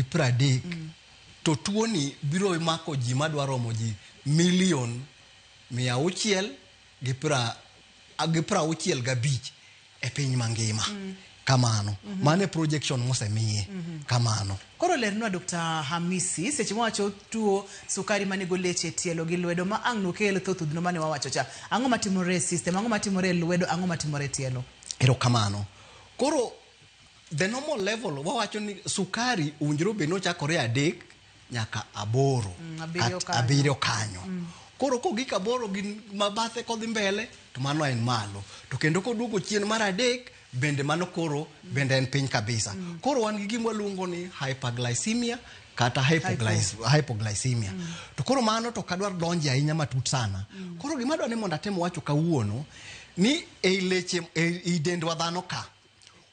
gi 30 to tuoni biro mako ji madwa romo ji milion 665 e piny mangima. Kamano. Mano e projection mosemiye. Kamano. Koro lernwa Dr. Hamisi, seche mwawacho tuo sukari manego leche, tielo gi lwedo ma ang' nokel thoth udhno mane wawacho cha. Ang'o matimore e system? Ang'o matimore e lwedo? Ang'o matimore e tielo? Erokamano. Koro the normal level wawacho ni sukari owinjore obed ni ochakore 3 nyaka 8. 7 kanyo. 7 kanyo. Koro kogik 8 gi mabathe kodhi mbele to mano en malo. To kendo koduogo chien mar 3 bende mano koro bende en piny kabisa. Koro wan gi gima waluongo ni hyperglycemia kata hypoglycemia. To koro mano to ok adwar donje ahinya matut sana. Koro gima adwa ni mondo atem wacho kawuono ni ei leche, ei dendwa dhano ka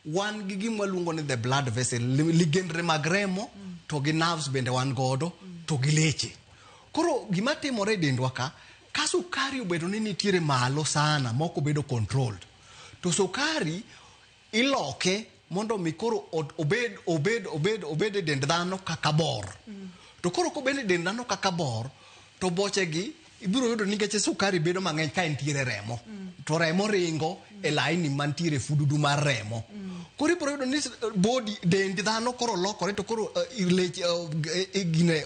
wan gi gima waluongo ni the blood vessel, ligendre mag remo to gi nerves bende wan godo to gi leche. Koro gima timore e dendwa ka, ka sukari obedo ni nitiere malo sana mok obedo controlled, to sukari iloke mondo mi koro obed e dend dhano kaka bor. To koro kobed e dend dhano kaka bor, to boche gi ibiro yudo nikech sukari bedo mang'eny ka entiere remo. To remo ringo e laini mantiere fududu mar remo. Koro ibiro yudo ni body dend dhano koro lokore to koro leche, gine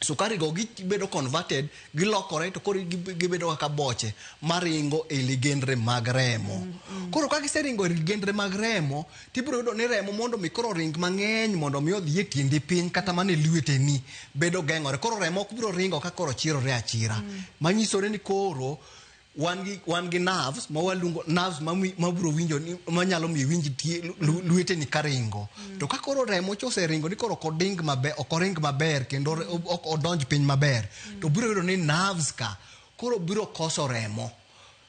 sukari go gibedo converted, gilokore to koro gibedo kaka boche maringo e ligendre mag remo. Koro ka giseringo e ligendre mag remo, tibiro yudo ni remo mondo mi koro ring mang'eny mondo mi odhi e tiendi piny kata mana e lweteni bedo geng'ore. Koro remo ok biro ringo ka koro chirore achira. Manyisore ni koro wan gi nerves ma waluongo nerves ma ma biro winjo ni manyalo miyo iwinj lweteni ka ringo. To ka koro remo cha oseringo ni koro ok oding maber, ok oring maber kendo ok odonj piny maber, to biro yudo ni nerves ka koro biro koso remo.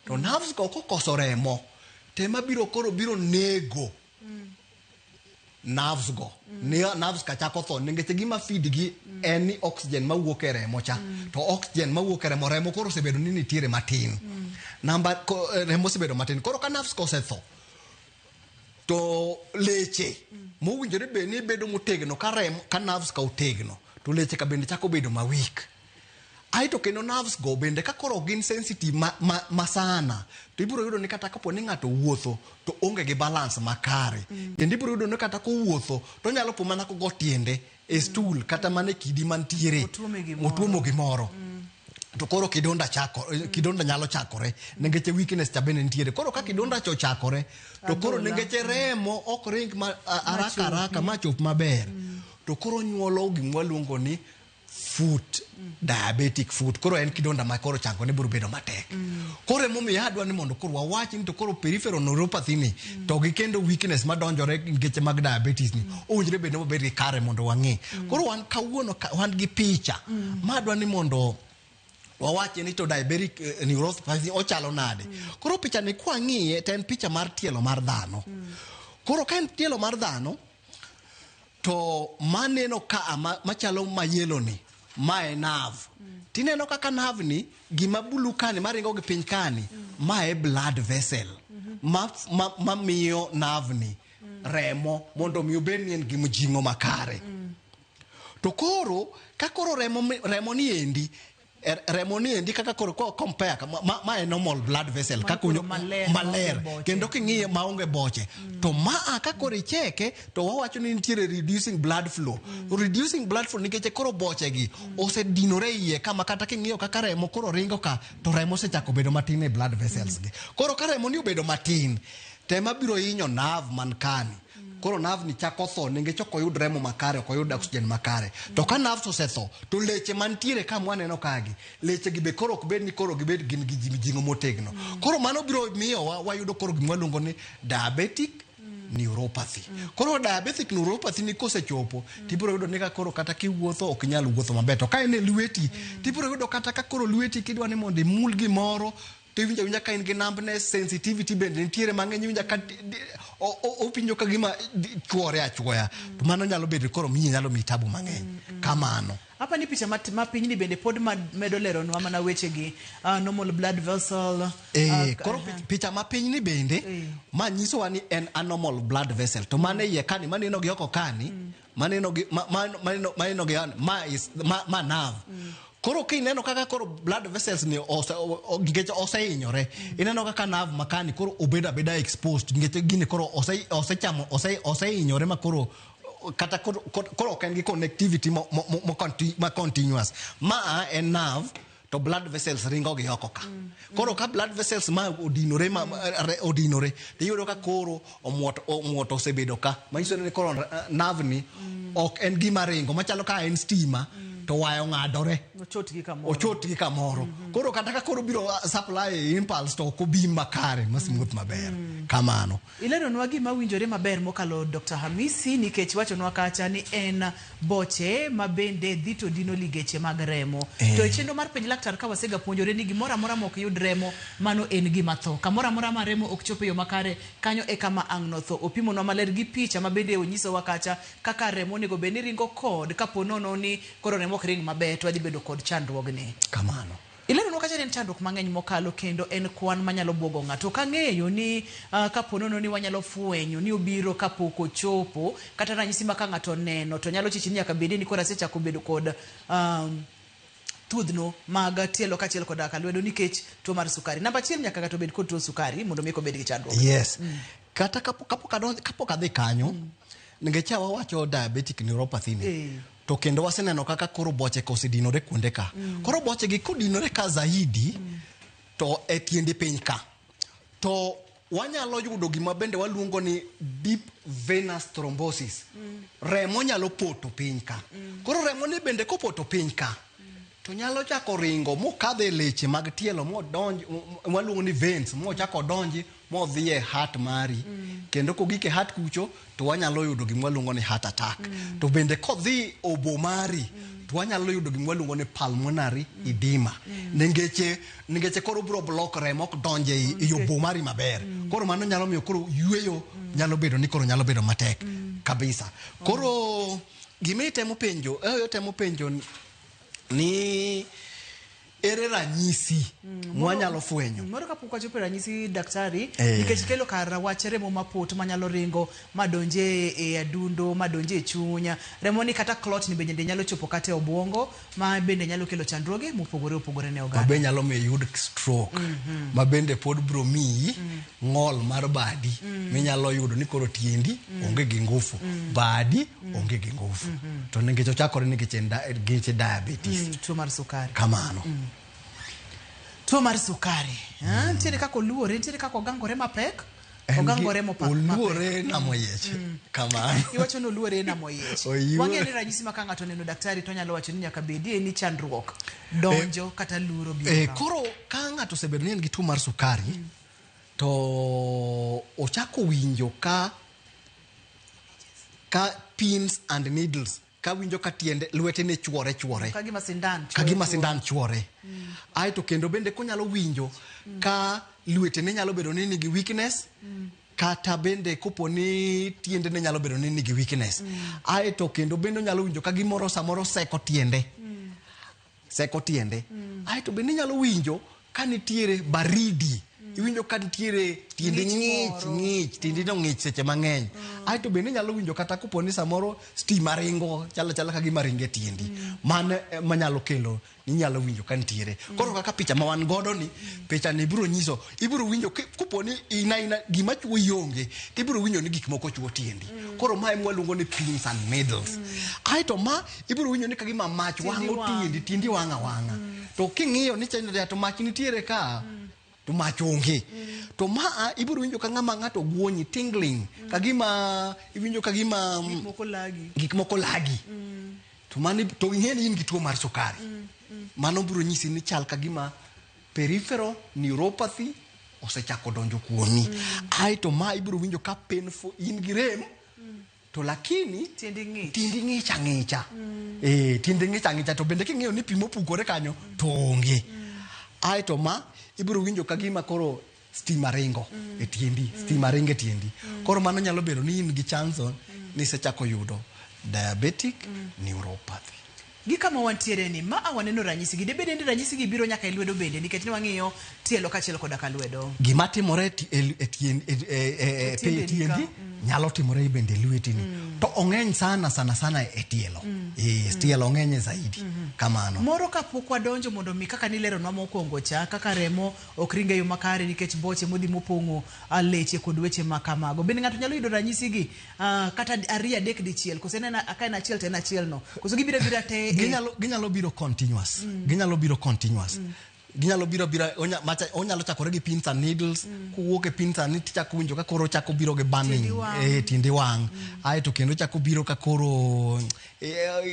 To nerves ka ok okoso remo, tema biro koro biro nego nerves go. Ni nerves ka chako tho nikech gima feed gi en ni oxygen mawuok e remo cha. To oxygen mawuok e remo, remo koro osebedo ni nitiere matin. Namba ko, remo osebedo matin. Koro ka nerves ka osetho, to leche mowinjore bed ni bedo motegno ka remo, ka nerves ka otegno, to leche ka bende chako bedo ma weak. Aeto kendo nerves go bende ka koro gin sensitive ma sana, to ibiro yudo ni kata kapo ni ng'ato wuotho to onge gi balance makare. Kendo ibiro yudo ni kata kowuotho to onyalo po mana kogo tiende e stool kata mana e kidi mantiere. Otuome gimoro. Otuomo gimoro. To koro kidonda chako, kidonda nyalo chakore nikech weakness cha bende nitiere. Koro ka kidonda cha ochakore, to koro Adhola. nikech remo ok ring ma, haraka haraka ma chop maber, to koro nyuolo gima waluongo ni foot, diabetic foot. Koro en kidonda ma koro chango ne biro bedo matek. Koro emomiyo adwa ni mondo koro wawach ni to koro peripheral neuropathy ni, to gi kendo weakness madonjore nikech mag diabetes ni, owinjore bed ni wabed gi kare mondo wang'e. Koro wan kawuono ka, wan gi picha ma adwa ni mondo wawache ni to diabetic neuropathy ochalo nade. Koro picha ni kwang'iye to en picha mar tielo mar dhano. Koro ka en tielo mar dhano, to maneno ka machalo mayelo ni, ma e nerve. Tineno kaka nerve ni, gima bulu kani maringo gi piny kani, ma e blood vessel ma miyo nerve ni remo mondo mi obed ni en gi mjing'o makare. To koro, ka koro remo ni endi, remo ni endi kaka koro ko compare ka, ma e normal blood vessel, Ma kaka koro onyo maler, maler. maonge boche. Kendo king'iye maonge boche. To ma ka koro icheke, to wawacho ni nitiere reducing blood flow. Reducing blood flow nikech koro boche gi osedinore iye kama kata king'iyo kaka remo koro ringo ka, to remo osechako bedo matin e blood vessels gi. Koro ka remo ni obedo matin, tema biro hinyo nerve man kani. Koro nerve ni chako tho nikech ok oyud remo makare, ok oyud oxygen makare. To ka nerves osetho, to leche mantiere ka mwaneno kagi, leche gi be koro ok bed ni koro gibed gin gi mijing'o motegno. Koro mano biro miyo wayudo koro gima waluongo ni diabetic neuropathy. Koro diabetic neuropathy ni kosechopo, tibiro yudo ni ka koro kata kiwuotho ok inyal wuotho maber. To ka en e lweti, tibiro yudo kata ka koro lweti kidwa ni mondo imul gimoro, to iwinjo awinja ka in gi numbness, sensitivity bende nitiere mang'eny, iwinjo ka owinjo ka gima chwore achwoya. To mano nyalo bedo koro miyi, nyalo miyi tabu mang'eny. Kamano. Hapa ni picha ma piny ni bende pod medo leronwa mana wechegi. Normal blood vessel. Koro picha ma piny ni bende, ma nyisowa ni en a normal blood vessel. To mane iye kani, maneno gi oko kani, Maneno gi ma, ma, maneno, maneno gi an ma is ma, ma nerve. Koro kineno kaka koro blood vessels ni ose, nikech osehinyore, ineno kaka nerve makani koro obedo abeda exposed nikech gini koro ose osechamo ose osehinyore ma koro kata koro ok en gi connectivity mo continuous. Ma en nerve to blood vessels ringo gi oko ka. Koro ka blood vessels ma odinore ma odinore, tiyudo ka koro omuot omuot osebedo ka. Manyiso ni koro nerve ni ok en gima ringo machalo ka en stima to waya ong'adore. Ochot gi kamoro. Ochot gi kamoro. Koro kata ka koro biro supply impulse to ok obi makare ma smooth maber. Kamano. Ileronwa gima winjore maber mokalo Dr. Hamisi, nikech wachonwa kacha ni en boche ma bende dhi to dino ligeche mag remo. To e chenro mar Penj Laktar ka wasega puonjore ni gimoro amora ma ok yud remo, mano en gima tho. Kamoro amora ma remo ok chop e yo makare, kanyo e kama ang' notho. Opimonwa maler gi picha ma bende onyisowa kacha kaka remo onego bed ni ringo kod kapo nono ni koro remo ok ring maber to wadhi bedo kod chandruogni. Kamano. Ileronwa kacha ni en chandruok mang'eny mokalo kendo en kwan manyalo buogo ng'ato. Ok ang'eyo ni kapo nono ni wanyalo fwenyo ni obiro kapok ochopo, kata ranyisi ma ka ng'ato oneno to nyalo chich ni nyaka bedi ni koro asechako bedo kod thudhno mag tielo kaachiel koda ka lwedo nikech tuo mar sukari. Namba achiel, nyaka ng'ato bed kod tuo sukari mondo mi obed gi chandruok. Yes. Kata kapok adhi kanyo, nikech wawacho diabetic neuropathy ni, to kendo waseneno kaka koro boche kosedinore kuonde ka. Koro boche gi kodinore ka zaidi, to e tiendi piny ka. To wanyalo yudo gima bende waluongo ni deep venous thrombosis. Remo nyalo poto piny ka. Koro remo ni bende kopoto piny ka, to nyalo chako ringo mokadho e leche mag tielo modonj, waluongo ni veins, mochako donji modhi e heart mari. Kendo kogik e heart kucho, to wanyalo yudo gima waluongo ni heart attack. To bende kodhi obo mari, to wanyalo yudo gima waluongo ni pulmonary edema. Ningeche koro biro block remo ok donj e obo mari maber. Koro mano nyalo miyo koro yweyo nyalo bedo ni koro nyalo bedo matek kabisa. Koro gima itemo penjo, itemo penjo ni ere ranyisi mwanyalo fwenyo. Moro kapok wachopo e ranyisi daktari, nikech kelo kar wach remo mapoto manyalo ringo madonje e adundo, madonje e chuny. Remo ni kata clot ni bende nyalo chopo kata e obwongo, ma bende nyalo kelo chandruoge mopogore opogore ne oganda. Ma be nyalo miyo iyud stroke, ma bende pod biro miyi ng'ol mar badi, minyalo yudo ni koro tiendi onge gi ngufu, badi onge gi ngufu. To nikech ochakore nikech en diabetes. Tuo mar sukari. Kamano. Tuo mar sukari. Nitiere kaka oluore, nitiere kaka ogangore mapek. Ogangore mapek. Oluore namo yiech. Kamano. Iwacho ni oluore namo yiech. Wang'eyo ni ranyisi ma ka ng'ato oneno daktari to onyalo wacho ni nyaka bedie ni chandruok donjo kata luro biro. Koro ka ng'ato osebedo ni en gi tuo mar sukari, to ochako winjo ka pins and needles, ka winjo ka tiende lwete ne chuore chuore. Ka gima sindan chuore. Ka gima sindan chuore. Aeto kendo bende konyalo winjo ka lwete ne nyalo bedo ni nigi weakness, kata bende kopo ni tiende ne nyalo bedo ni nigi weakness. Aeto kendo bende onyalo winjo ka gimoro samoro seko tiende. Seko tiende. Aeto bende nyalo winjo ka nitiere baridi. Iwinjo ka nitiere tiendi ng'ich, ng'ich, tiendi no ng'ich seche mang'eny. Aeto bende nyalo winjo kata kopo ni samoro stima ringo, chalo chala ka gima ringo e tiendi. Mano manyalo kelo ni nyalo winjo ka nitiere. Koro kaka picha ma wan godo ni, picha ni biro nyiso, ibiro winjo kopo ni ina ina gima chuo ionge, tibiro winjo ni gik moko chuo tiendi. Koro mae mwaluongo ni pins and needles. Aeto ma ibiro winjo ni ka gima mach wang'o tiendi, tiendi wang' awang'a. To king'iyo ni chenro to mach nitiere ka, to mach onge. To ma ibiro winjo ka ng'ama ng'ato guonyi, tingling, ka gima iwinjo ka gima gik moko lagi. Gik moko lagi. To mano to ing'e ni in gi tuo mar sukari. Mano biro nyisi ni chal ka gima peripheral neuropathy osechako donjo kuomi. Aeto ma ibiro winjo ka painful, in gi rem, to lakini tiendi ng'ich. Tiendi ng'ich ang'icha. Tiendi ng'ich ang'icha, to bende king'iyo ni pi mopukore kanyo to onge. Aeto ma ibiro winjo ka gima koro stima ringo e tiendi, stima ringo e tiendi. Koro mano nyalo bedo ni in gi chance ni isechako yudo diabetic neuropathy. Gi kama wantiere ni, ma waneno ranyisi gi, debed ni ranyisi gi biro nyaka e lwedo bende, nikech ne wang'iyo tielo kaachiel koda ka lwedo. Gima timore e tiendi Nyalo timore bende e lweti ni. To ong'eny sana sana sana e tielo. Eh, tielo ong'enye zaidi. Kamano. Moro kapok wadonjo mondo mi kaka nileronwa mokwongo cha kaka remo ok ring e yo makare nikech boche modhi mopong'o leche kod weche ma kamago. Bende ng'ato nyalo yudo ranyisi gi kata ariyo adek dichiel koso en ka en achiel to en achiel no koso gibiro abira te e Ginyalo biro continuous. Ginyalo biro continuous. Ginyalo biro bira macha, onyalo chakore gi pins and needles. Kowuok e pins and needles tichako winjo ka koro ochako biro gi burning. Tiendi wang'. Eh, tiendi wang'. Aeto kendo ochako biro ka koro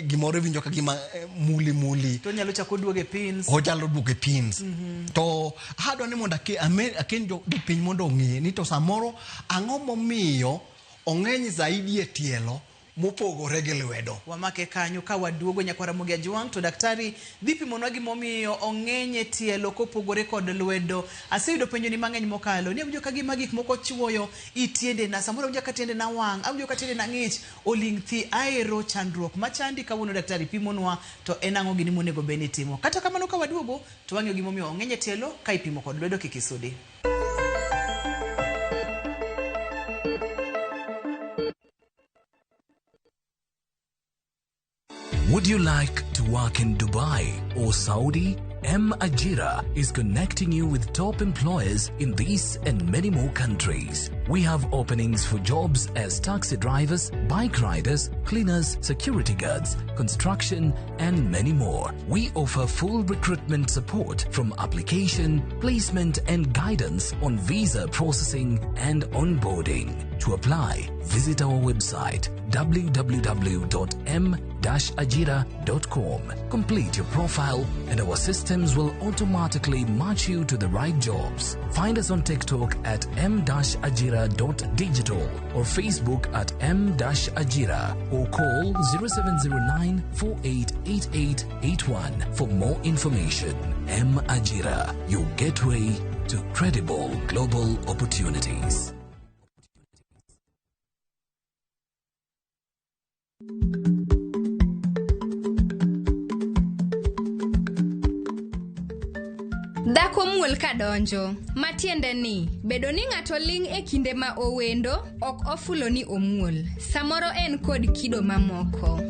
gimoro iwinjo ka gima muli muli. To onyalo chako duogo e pins. Onyalo duogo e pins. To adwa ni mondo aken jopiny mondo ong'e ni to samoro ang'o momiyo ong'eny zaidi e tielo mopogore gi lwedo. Wamake kanyo ka waduogo nyakwar Ramogi Ajwang' to daktari dhi pimonwa gimomiyo ong'eny e tielo kopogore kod lwedo. Aseyudo penjo ni mang'eny mokalo ni awinjo ka gima gik moko chuoyo i tiendena, samoro awinjo ka tiendena wang', awinjo ka tiendena ng'ich, oling' thi, aero chandruok machandi. Kawuono daktari pimonwa to en ang'o gini monego bed ni itimo. Kata kamano ka waduogo to wang'iyo gimomiyo ong'eny e tielo ka ipimo kod lwedo. Kik isudi. Would you like to work in Dubai or Saudi? M Ajira is connecting you with top employers in these and many more countries. We have openings for jobs as taxi drivers, bike riders, cleaners, security guards, construction, and many more. We offer full recruitment support from application, placement, and guidance on visa processing and onboarding. To apply, visit our website www.m-ajira.com. Complete your profile and our systems will automatically match you to the right jobs. Find us on TikTok at m-ajira.digital or Facebook at m-ajira or call 0709 488881 for more information. M Ajira, your gateway to credible global opportunities. Dhako muol ka donjo, matiende ni bedo ni ng'ato ling' e kinde ma owendo ok ofulo ni omuol. Samoro en kod kido mamoko.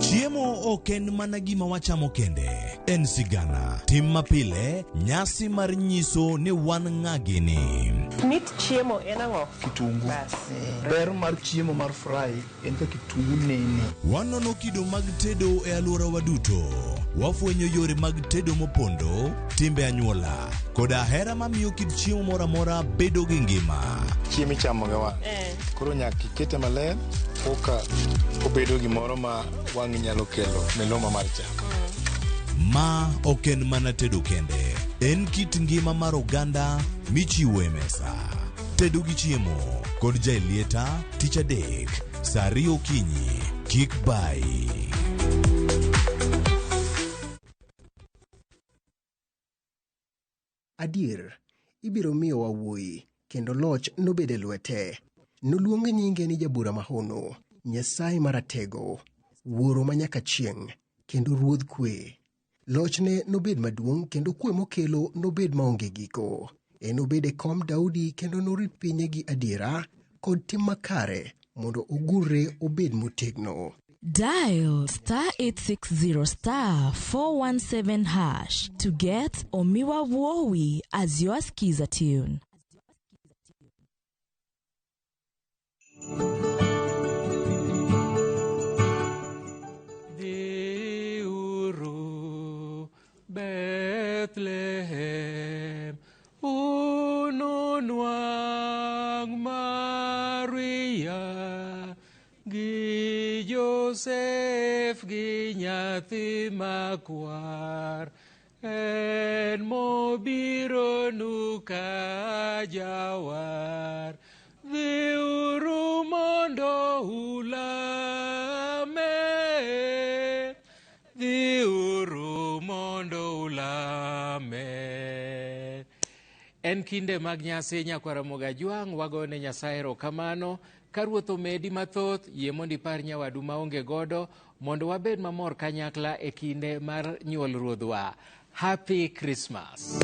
Chiemo ok en mana gima wachamo kende, en sigana, tim mapile, nyasi mar nyiso ni wan ng'a gini. Mit chiemo en ang'o? Kitungu. Bas. Ber mar chiemo mar fry en ka kitungu nene. Wanono kido mag tedo e alworawa duto. Wafwenyo yore mag tedo mopondo, timbe anyuola, koda hera mamiyo kit chiemo moro amora bedo gi ngima. Chiemo ichamo gi wang'. Koro nyaka ikete maler koka obedo gimoro ma wang'i nyalo kelo miluma mar chamo. Ma ok en mana tedo kende, en kit ngima mar oganda michiwo e mesa. Tedo gi chiemo kod Jaelieta tich adek saa ariyo okinyi. Kik bayi. Adier, ibiro miyowa wuoyi, kendo loch nobed e lwete. Noluong nyinge ni Jabura Mahono, Nyasaye Maratego, Wuoro manyaka chieng', kendo Ruodh Kwe. Lochne nobed maduong' kendo kwe mokelo nobed maonge giko. Enobed e kom Daudi kendo norit pinye gi adiera kod tim makare mondo ogurre obed motegno. Dial star 860 star 417 hash to get Omiwa Wowi as your skiza tune. Dhiuru Bethlehem, ununwang' Maria gi Josef gi nyathi makwar, en mobironu ka jawar. Dhiuru mondo ulame, dhiuru mondo ulame. En kinde mag nyasi nyakwar Ramogi Ajwang', wagone Nyasaye erokamano. Ka Ruoth omedi mathoth, yie mondo ipar nyawadu maonge godo, mondo wabed mamor kanyakla e kinde mar nyuol Ruodhwa. Happy Christmas!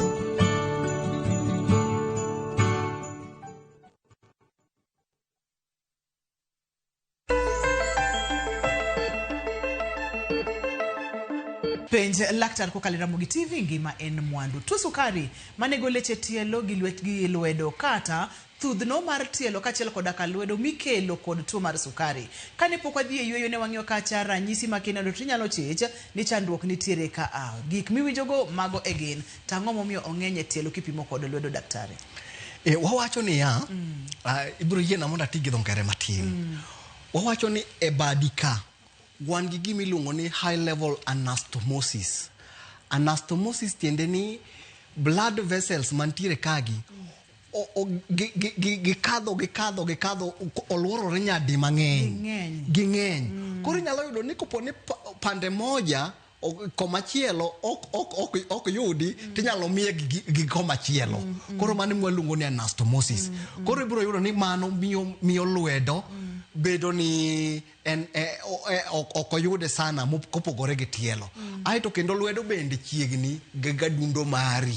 Penj laktar kokalo e Ramogi TV ngima en mwandu. Tuo sukari manego leche tielo gi lwet gi lwedo kata thudhno mar tielo kaachiel koda ka lwedo mikelo kod tuo mar sukari. Kane pok wadhi e yueyo ne wang'iyo kacha ranyisi ma kineno to inyalo chich ni chandruok nitiere ka a. Gik miwinjogo mago e gin. To ang'o momiyo ong'eny e tielo kipimo kod lwedo daktari? E, wawacho niya, ibiro yiena mondo ati gi dho ngere matin. Wawacho ni e badi ka wan gi gima iluongo ni high level anastomosis. Anastomosis tiende ni blood vessels mantiere kagi gikadho gikadho gikadho oluorore nyadi mang'eny. Ging'eny. Ging'eny. Koro inyalo yudo ni kopo ni pande moja komachielo ok yudi tinyalo miye gi komachielo. Koro mano mwaluongo ni anastomosis. Koro ibiro yudo ni mano miyo lwedo bedo ni en ok oyude sana kopogore gi tielo. Aeto kendo lwedo bende chiegni gi gadundo mari.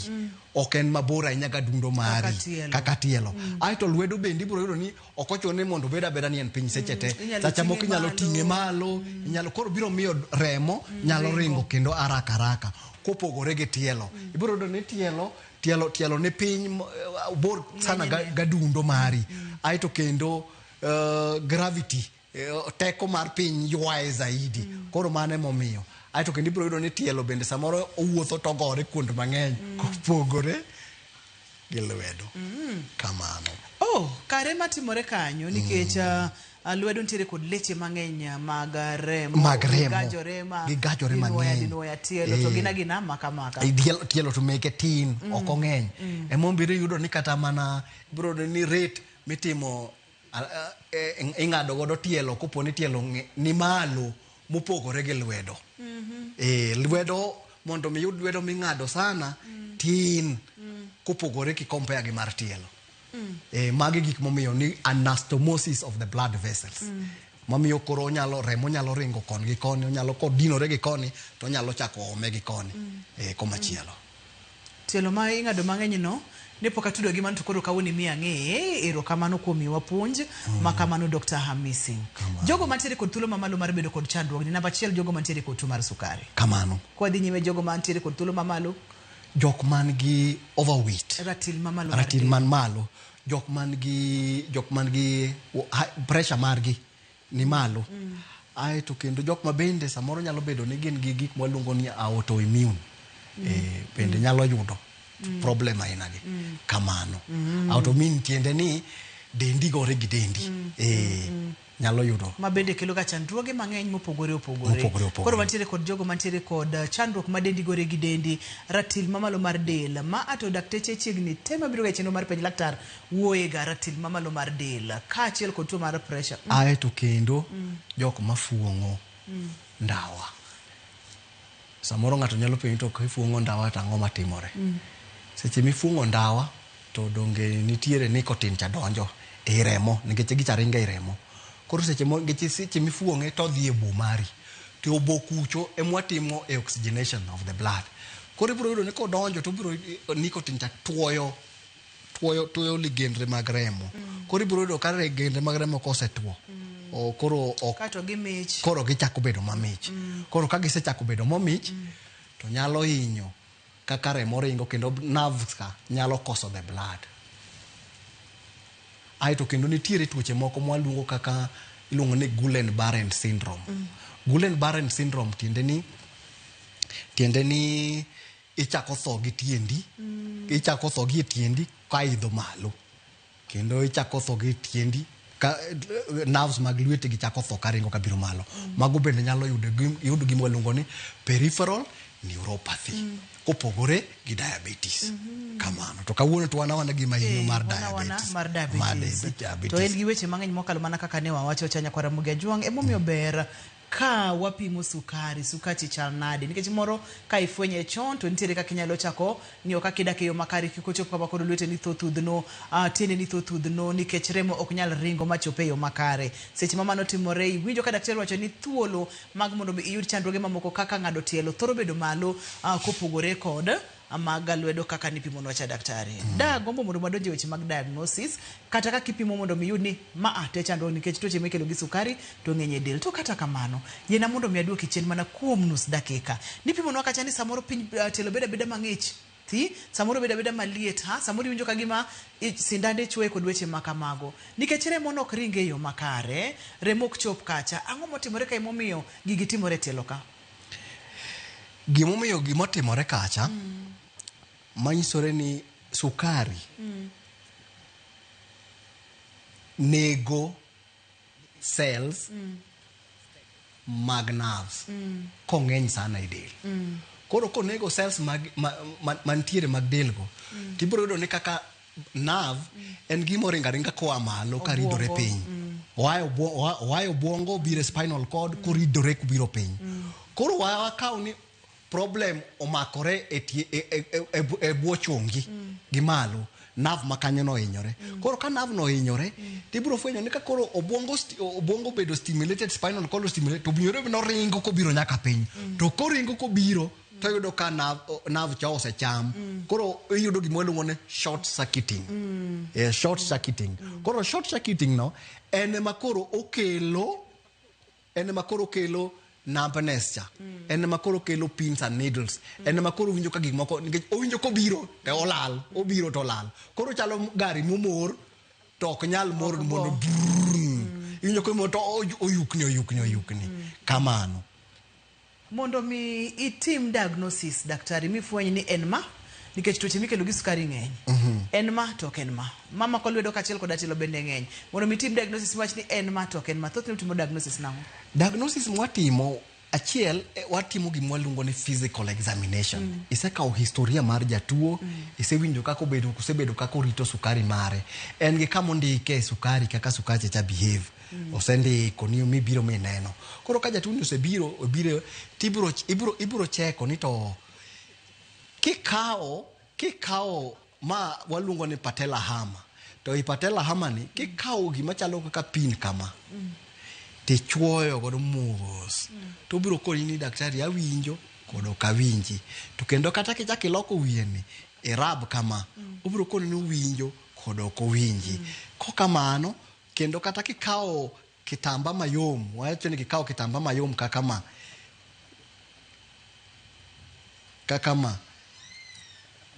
Ok en mabor ahinya gadundo mari kaka tielo. Aeto lwedo bende ibiro yudo ni ok ochuno ni mondo obed abeda ni en piny seche te. Seche moko inyalo ting'e malo, inyalo koro biro miyo remo nyalo ringo kendo haraka haraka kopogore gi tielo. Ibiro yudo ni tielo ni piny bor sana gadundo mari. Aeto kendo gravity teko mar piny ywaye zaidi. Koro mano emomiyo. Aeto kendo ibiro yudo ni tielo bende samoro owuotho to ogore kuond mang'eny kopogore gi lwedo. Kamano. Oh, kare matimore kanyo nikech lwedo nitiere kod leche mang'eny mag remo. Mag remo. Gigajore Gigajore mang'eny. Ginuoya tielo to gin agina maka maka. Tielo to meke tin, ok ong'eny. Emomiyo iyudo ni kata mana ibiro yudo ni rate mitimo ing'ado godo tielo kopo ni tielo ni malo mopogore gi lwedo. Lwedo mondo mi yud lwedo ming'ado sana tin kopogore ki compare gi mar tielo. Magi gik momiyo ni anastomosis of the blood vessels. Mamiyo koro onyalo remo nyalo ringo koni gi koni, onyalo kodinore gi koni to onyalo chako ome gi koni komachielo. Tielo ma ing'ado mang'eny no ne pok atudo gi mano to koro kawuono imiyo ang'eye. Erokamano kuom miyowa puonj ma kamano Dr. Hamisi. Jogo mantiere kod thuolo mamalo mar bedo kod chandruogni, namba achiel jogo mantiere kod tuo mar sukari. Kamano. Kwa dhi nyime jogo mantiere kod thuolo mamalo. Jok man gi overweight. Ratil mamalo mar Ratil del. man malo. Jok man gi pressure margi ni malo. Aeto kendo jok ma bende samoro nyalo bedo ni gin gi gik mwaluongo ni autoimmune. Bende nyalo yudo problem aina gi. Kamano. Autoimmune tiende ni dendi gore gi dendi. Nyalo yudo. Ma bende kelo ga chandruoge mang'eny mopogore opogore. Mopogore opogore. Koro wantiere kod jogo mantiere kod chandruok ma dendi gore gi dendi, ratil mamalo mar del, ma ato dakteche chiegni te mabiro ga e chenro mar penj laktar wuoye ga ratil mamalo mar del, kaachiel kod tuo mar pressure. Aeto kendo jok mafuong'o ndawa. Samoro ng'ato nyalo penjo to kifuong'o ndawa to ang'o matimore? Seche mifuong'o ndawa to donge nitiere nicotine cha donjo ei remo nikech gicha ringo ei remo. Koro seche mo nikech seche mifuong'e to odhi e obo mari. To obo kucho emwatimo e oxygenation of the blood. Koro ibiro yudo ni kodonjo to obiro nicotine cha tuoyo tuoyo ligendre mag remo. Koro ibiro yudo ka ligendre mag remo kosetuo. Koro ok Kato gimich. Koro gichako bedo mamich. Koro ka gisechako bedo mamich to nyalo hinyo kaka remo ringo kendo nerves ka nyalo koso the blood. Aeto kendo nitiere tuoche moko mwaluongo kaka iluongo ni Guillain-Barre syndrome. Guillain-Barre syndrome tiende ni ichako tho gi tiendi, ichako tho gi tiendi ka idho malo. Kendo ichako tho gi tiendi ka nerves mag lweti gi chako tho karingo kabiro malo. Mago bende nyalo yudo gima waluongo ni peripheral neuropathy. Kopogore gi diabetes. Kamano. To kawuono to wan awana gima hinyo mar diabetes. Mar diabetes. Mar diabetes. To en gi weche mang'eny mokalo mana kaka ne wawacho cha nyakwar Ramogi Ajwang'. Emomiyo ber Ka wapimo sukari, sukachi chal nade? Nikech moro ka ifwenye chon to nitiere kaka inyalo chako ng'iyo kaka idak e yo makare kik ochop kama koro lweteni tho thudhno, tiendeni tho thudhno nikech remo ok nyal ringo machop e yo makare. Seche ma mano timore, iwinjo ka daktari wacho ni thuolo mag mondo mi iyud chandruoge mamoko kaka ng'ado tielo thoro bedo malo kopogore kod mag lwedo kaka nipimonwa cha daktari. Dagombo mondo wadonj e weche mag diagnosis kata kaka ipimo mondo mi iyud ni maa te chandruok nikech tuoche mikelo gi sukari to ng'eny e del. To kata kamano, yiena mondo mi aduoki chien mana kuom nus dakika. Nipimonwa kacha ni samoro piny tielo bedo abeda mang'ich thi, samoro bedo abeda maliet ha, samoro iwinjo ka gima sindande chwoye kod weche ma kamago. Nikech remo nok ring e yo makare, remo ok chop kacha. Ang'o motimore kae momiyo gigi timore e tielo ka? Gimomiyo gimotimore kacha manyisore ni sukari nego cells mag nerves kong'eny sana e del. Koro konego cells mag, mantiere mag del go, tibiro yudo ni kaka nerve en gima oringo aringa koa malo karidore piny. Oa e obwongo obiro e spinal cord koridore kobiro piny. Koro wakaw ni problem omakore e, tie, e, e, e, e, e bwo chongi gi malo nerve ma kanyo no ohinyore. Koro ka nerve no ohinyore, tibiro fwenyo ni ka koro obwongo obwongo obedo stimulated, spinal cord stimulated, to owinjore bed ni oringo kobiro nyaka piny. To koringo kobiro to yudo ka nerve cha osecham. Koro iyudo gima waluongo ni short circuiting. Short circuiting. Koro short circuiting no en ema koro okelo en ema koro kelo numbness cha. En ema koro kelo pins and needles. En ema koro winjo ka gik moko nikech owinjo kobiro to olal, obiro to olal. Koro chalo gari momor to ok nyal mor mondo brrrr. Iwinjo komor to oyukni oyukni oyukni. Kamano. Mondo mi itim diagnosis daktari mifweny ni en ma nikech tuoche mikelo gi sukari ng'eny. En ma to ok en ma. Mamako lwedo kaachiel koda tielo bende ng'eny. Mondo mi itim diagnosis miwach ni en ma to ok en ma. Thothne utimo diagnosis nang'o? Diagnosis mwatimo achiel watimo gima waluongo ni physical examination. Isekawo historia mar jatuo, isewinjo kaka obedo, osebedo kaka orito sukari mare. En gi kama ondike sukari kaka sukache cha behave. Osendiko ni mibiro mineno. Koro ka jatuo ni osebiro, obiro tibiro ibiro ibiro cheko ni to kikawo ma waluongo ni patella hammer. To i patella hammer ni kikawo gima chalo kaka pin kama. Tichuoyo godo mos. To obiro koni ni daktari awinjo kod ok awinji. To kendo kata kichako iloko wiye ni irab kama, obiro koni ni owinjo kod ok owinji. Kokamano, kendo kata kikawo kitamba mayom, wacho ni kikawo kitamba mayom kaka ma,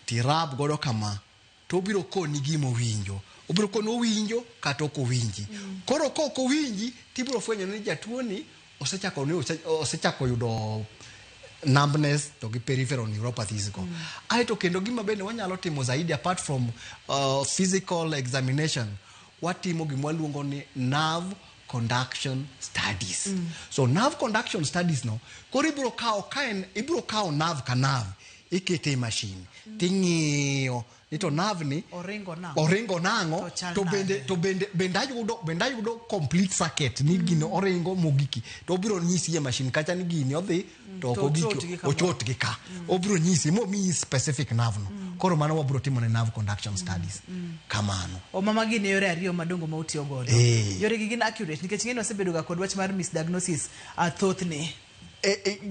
tirab godo kama, to obiro koni gima owinjo. Obiro koni owinjo kata ok owinji. Koro ka ok owinji, tibiro fwenyo ni jatuo ni osechako yudo numbness to gi peripheral neuropathies go. Aeto kendo gima bende wanyalo timo zaidi apart from physical examination, watimo gima waluongo ni nerve conduction studies. So nerve conduction studies no, koro ibiro kawo ka en ibiro kawo nerve ka nerve ikete e machine ting'iyo ni to nerve ni Oringo nang'o? oringo nang'o To chal to bende nade? to bende bende ayudo complete circuit ni gino oringo mogiki to obiro nyisi e machine kacha ni gini odhi to ok To ogiki ochot gi kamoro. ochot gi ka obiro nyisi momiyi specific nerve no. Koro mano wabiro timo ne nerve conduction studies. Kamano. O mama gin yore ariyo madongo ma utiyo godo. Yore gi gin accurate nikech ng'eny wasebedo ga kod wach mar misdiagnosis thothne.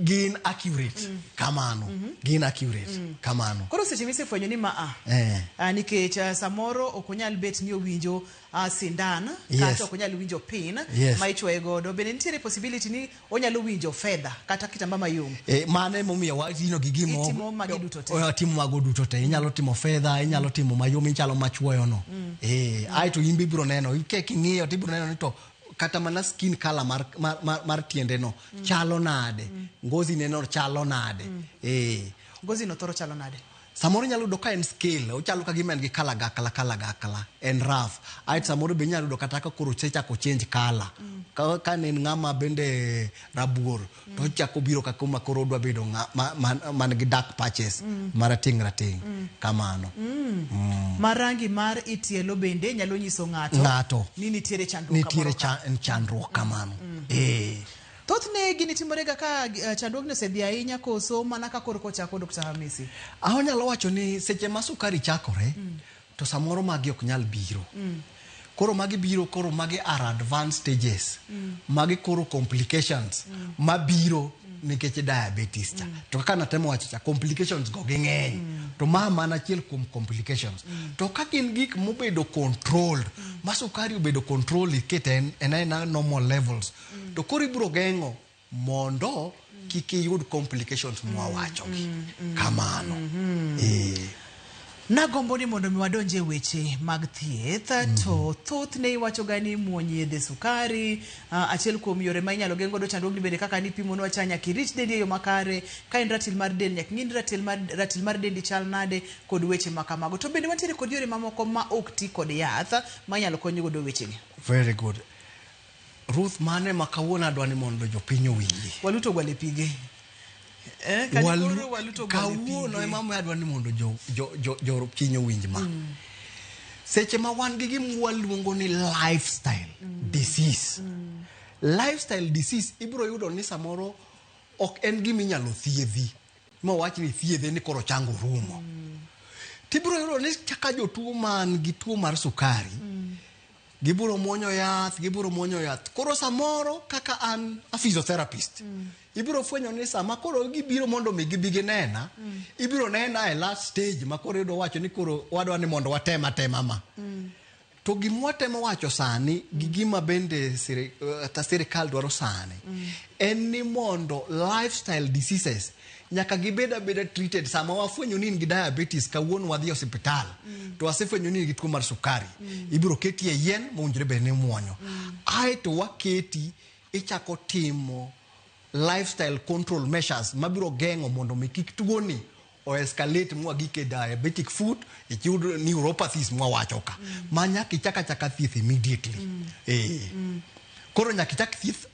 Gin accurate. Kamano. Gin accurate. Kamano. Koro seche misefwenyo ni ma a nikech samoro ok onyal bet ni owinjo sindan kata ok onyal winjo pin ma ichwoye godo. Bende nitiere possibility ni onyalo winjo fedha kata kitamba mayom. Mano emomiyo watino gi gimo Itimo magi duto te. Watimo mago duto te. Inyalo timo fedha, inyalo timo mayom, ichalo machuoyo no. Aeto in be ibiro neno, king'iyo to ibiro neno ni to kata mana skin color mar tiende no chalo nade, ngozi ne no chalo nade. Ngozi no thoro chalo nade? Samoro inyalo yudo ka en scale, ochalo ka gima en gi kalagakla kalagakla, en rough. Aeto samoro be inyalo yudo kata ka koro osechako change color. Ka ne en ng'ama bende rabuor, to ochako biro ka kuma koro odwa bedo man gi dark patches, marateng' rateng', kamano. Ma rangi mar itielo bende nyalo nyiso ng'ato ni nitiere chandruok nitiere kamoro ka. chandruok kamano. Thothne gini timorega ka chandruogni osedhi ahinya koso mana ka koro kochako Dr. Hamisi? Anyalo wacho ni seche ma sukari chakore to samoro magi ok nyal biro. Koro magi biro, koro magi are advanced stages. Magi koro complications mabiro nikech diabetes cha. To kaka natemo wacho cha, complications go ging'eny. To ma mana achiel kuom complications. To ka gin gik mobedo controlled, ma sukari obedo controlled ikete en en normal levels, to koro ibiro geng'o mondo kik iyud complications mwawachogi. Kamano. Nagombo ni mondo mi wadonje weche mag thieth to thothne iwacho ga ni muony yedhe sukari achiel kuom yore ma inyalo geng' godo chandruogni bende kaka nipimonwa cha nyaka irit dendi e yo makare ka en ratil mar del nyaka ing'i ni ratil mar dendi chal nade kod weche ma kamago to bende wantiere kod yore mamoko ma ok ti kod yath ma inyalo kony godo wechegi. Very good. Ruth, mane ma kawuono adwa ni mondo jopiny owinji. Waluto gwal e pige. Waluto gwal e Kawuono pige. ema omiyo adwa ni mondo jopiny owinj ma. Seche ma wan gi gima waluongo ni lifestyle disease. Lifestyle disease ibiro yudo ni samoro ok en gima inyalo thiedhi. Ma wach ni thiedhe ni koro chango rumo. Tibiro yudo ni kaka jotuo man gi tuo mar sukari, gibiro muonyo yath, gibiro muonyo yath. Koro samoro kaka an a physiotherapist, ibiro fwenyo ni sama koro gibiro mondo mi gibi ginena, ibiro nena e last stage ma koro iyudo wacho ni koro wadwa ni mondo watem atema ma. To gima watemo wacho sani gi gima bende sirikal dwaro sani en ni mondo lifestyle diseases nyaka gibed abeda treated. Sama wafwenyo ni in gi diabetes kawuono, wadhi e osiptal to wasefwenyo ni in gi tuo mar sukari, ibiro keti e yien mowinjore bed ni imuonyo, aeto waketi ichako timo lifestyle control measures mabiro geng'o mondo mi kik tuoni o escalate mwagik e diabetic foot, iyud neuropathies mwawacho ka ma nyaka ichak achaka thieth immediately. Koro nyaka ichak thieth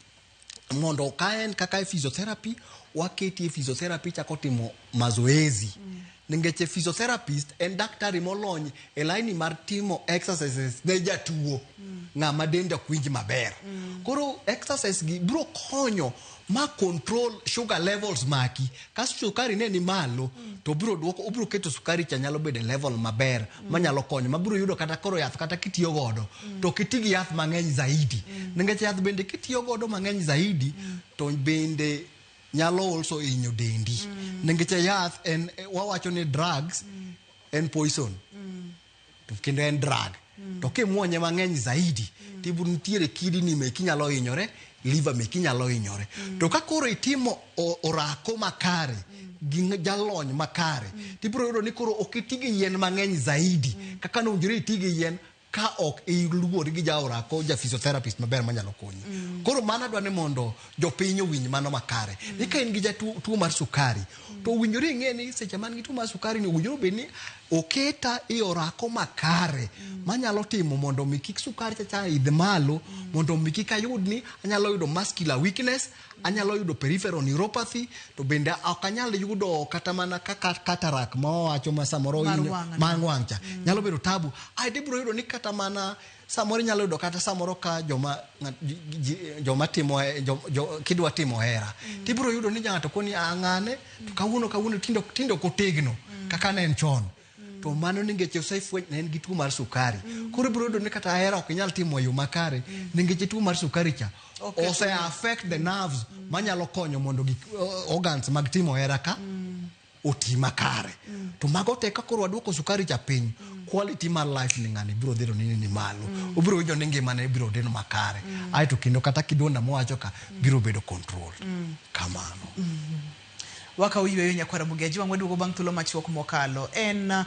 mondo ka en kaka e physiotherapy, waketi e physiotherapy, chako timo mazoezi, nikech physiotherapist en daktari molony e laini mar timo exercises ne jatuo ng'ama dende ok winj maber. Koro exercise gi biro konyo ma control sugar levels maki. Ka sukari ne ni malo to biro duoko, obiro keto sukari cha nyalo bedo e level maber manyalo konyo mabiro yudo kata koro yath kata kitiyo godo to ok iti gi yath mang'eny zaidi, nikech yath bende kitiyo godo mang'eny zaidi to bende nyalo also hinyo dendi, nikech yath en, wawacho ni drugs en poison to kendo en drug, to kimuonye mang'eny zaidi tibiro nitiere kidney meki nyalo hinyore, liver meki nyalo hinyore. To ka koro itimo orako makare gi jalony makare, tibiro yudo ni koro ok iti gi yien mang'eny zaidi kaka nowinjore iti gi yien ka ok iluwori gi jaorako, ja physiotherapist maber manyalo konyi. Koro mano adwa ni mondo jopiny owinj mano makare ni ka in gi jatuo tuo mar sukari to owinjore ing'e ni seche man gi tuo mar sukari ni owinjore obed ni oketa e orako makare manyalo timo mondo mi kik sukari chacha idh malo, mondo mi kik ayud ni anyalo yudo muscular weakness, anyalo yudo peripheral neuropathy, to bende ok anyal yudo kata mana kaka cataract ma wawacho ma samoro Mar hinyo wang' no. Mar wang' cha nyalo bedo tabu. Aeto ibiro yudo ni kata mana samoro inyalo yudo kata samoro ka joma joma timo kidwa timo hera, tibiro yudo ni ng'ato koni ng'ane to kawuono kawuono tindo tindo ok otegno kaka ne en chon, to mano nikech osefweny ne en gi tuo mar sukari. Koro ibiro yudo ni kata hera ok inyal timo e yo makare nikech tuo mar sukari cha ose affect the nerves manyalo konyo mondo gik organs mag timo hera ka oti makare. To mago te ka koro waduoko sukari cha piny, quality mar life ni ng'ani biro dhiro ni malo, obiro winjo ni ngimane biro deno makare, aeto kendo kata kidonda mowacho ka biro bedo controlled. Kamano. Wakawo yweyo nyakwara Mugeji wang' waduogo bang' thuolo machuok mokalo en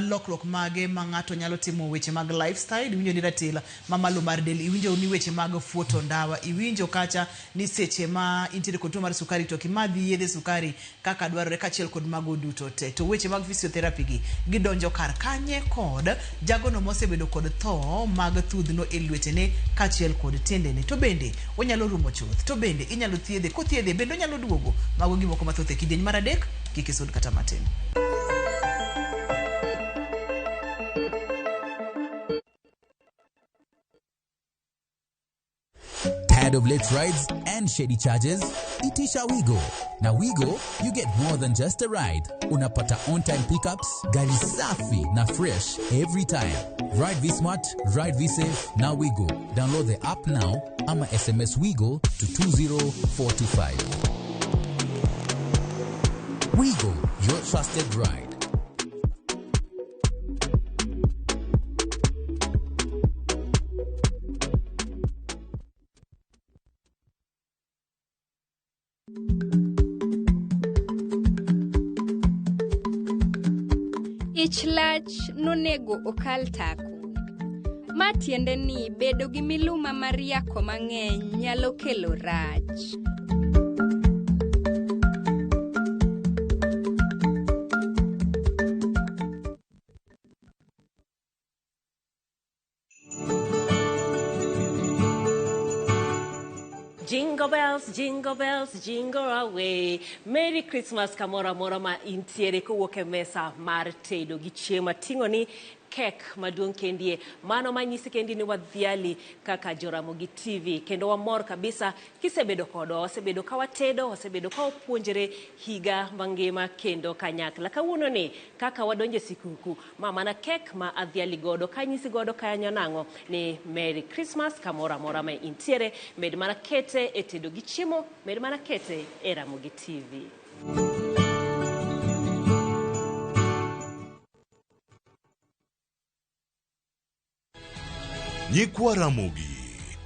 lokruok mage ma ng'ato nyalo timo weche mag lifestyle. Iwinjo ni ratil mamalo mar del, iwinjo ni weche mag fuoto ndawa, iwinjo kacha ni seche ma intiere kod tuo mar sukari to ok imadh yedhe sukari kaka dwarore, kaachiel kod mago duto te. To weche mag physiotherapy gi gidonjo kar kanye kod jagono mosebedo kod tho mag thudhno e lwetene kaachiel kod tiendene, to bende onyalo rumo chuth, to bende inyalo thiedhe, kothiedhe bende onyalo duogo? Mago gimoko mathoth e kidieny mar adek, kik isud kata matin. Tired of late rides and shady charges? Itisha Wigo. Na Wigo, you get more than just a ride. Unapata on-time pickups, gari safi na fresh every time. Ride V-Smart, ride V-Safe, na Wigo. Download the app now ama SMS Wigo to 20425. Wigo, your trusted ride. Ich lach nonego okal tako. Ma tiende ni bedo gi miluma mar yako mang'eny nyalo kelo rach. Jingle bells, jingle bells, jingle away. Merry Christmas kamoro amora ma intiere kowuok e mesa mar tedo gi chiemo. Ating'o ni kek maduong' kendie. Mano manyisi kendi ni wadhiali kaka Joramogi TV. Kendo wamor kabisa kisebedo kodwa. Wasebedo ka watedo, wasebedo ka wapuonjre higa mangima kendo kanyakla. Kawuono ni kaka wadonje sikuku, ma mana kek ma adhiali godo, kanyisi godo kanyo nang'o ni Merry Christmas kamoro amora ma intiere. Med mana kete e tedo gi chiemo, med mana kete e Ramogi TV. Nyikwa Ramogi,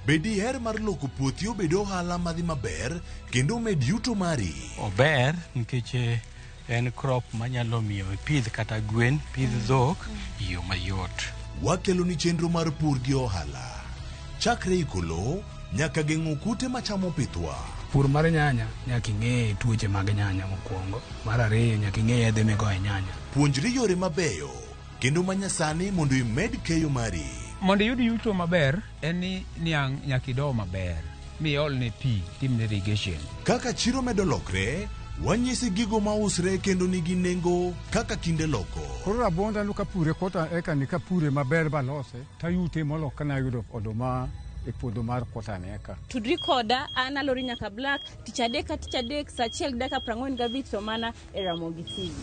be diher mar loko puothi obed ohala madhi maber kendo omed yuto mari? Ober nikech en crop manyalo miyo ipidh kata gwen, pidh dhok e yo mayot. Wakeloni chenro mar pur gi ohala. Chakre iko lowo nyaka geng'o kute machamo pithwa. Pur mar nyanya nyaka ing'e tuoche mag nyanya mokwongo. Mar ariyo nyaka ing'e yedhe migoyo e nyanya. Puonjri yore mabeyo kendo manyasani mondo imed keyo mari. Mondo iyud yuto maber en ni niang' nyaka ido maber miolne pi timne irrigation. Kaka chiro medo lokre, wanyisi gigo mausre kendo nigi nengo kaka kinde loko. Koro rabuonda no kapure kota eka ni kapure maber balose tayute molo kana ayudo oduma e puodho mar kota ni eka. Tudri koda an Alori Nyaka Black tich adek ka tich adek saa 1:45 to mana e Ramogi TV.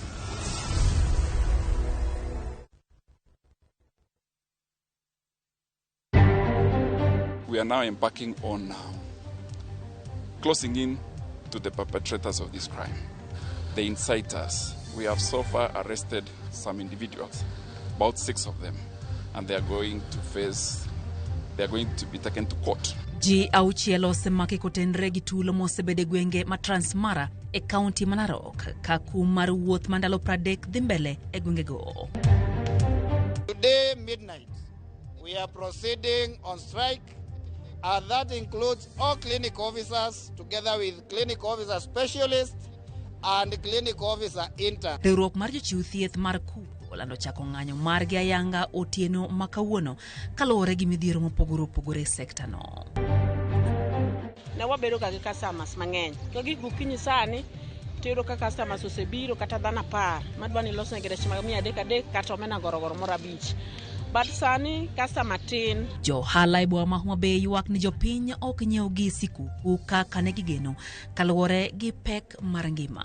We are now embarking on closing in to the perpetrators of this crime, the inciters. We have so far arrested some individuals, about 6 of them, and they are going to face, they are going to be taken to court. Ji auchiel osemaki kotenre gi tulo mosebedo e gwenge ma Transmara e kaunti ma Narok ka kum mar wuoth ma ndalo 30 dhi mbele e gwengego. Today midnight, we are proceeding on strike, and that includes all clinic officers together with clinic officer specialists and clinic officer intern. Riwruok mar jochiw thieth mar KUPO olando chako ng'anyo margi ayanga otieno ma kawuono kaluwore gi midhiero mopogore opogore e sekta no. Ne wabedo ga gi customers mang'eny. To gik gokinyi sani tiyudo ka customers osebiro kata dhano 10 madwa ni ilosnegi rech mag 300 kata omena gorogoro moro 5. But sani customer tin. Jo ohala e boma ma Homa Bay ywak ni jopiny ok nyiew gi sikuku kaka ne gigeno kaluwore gi pek mar ngima.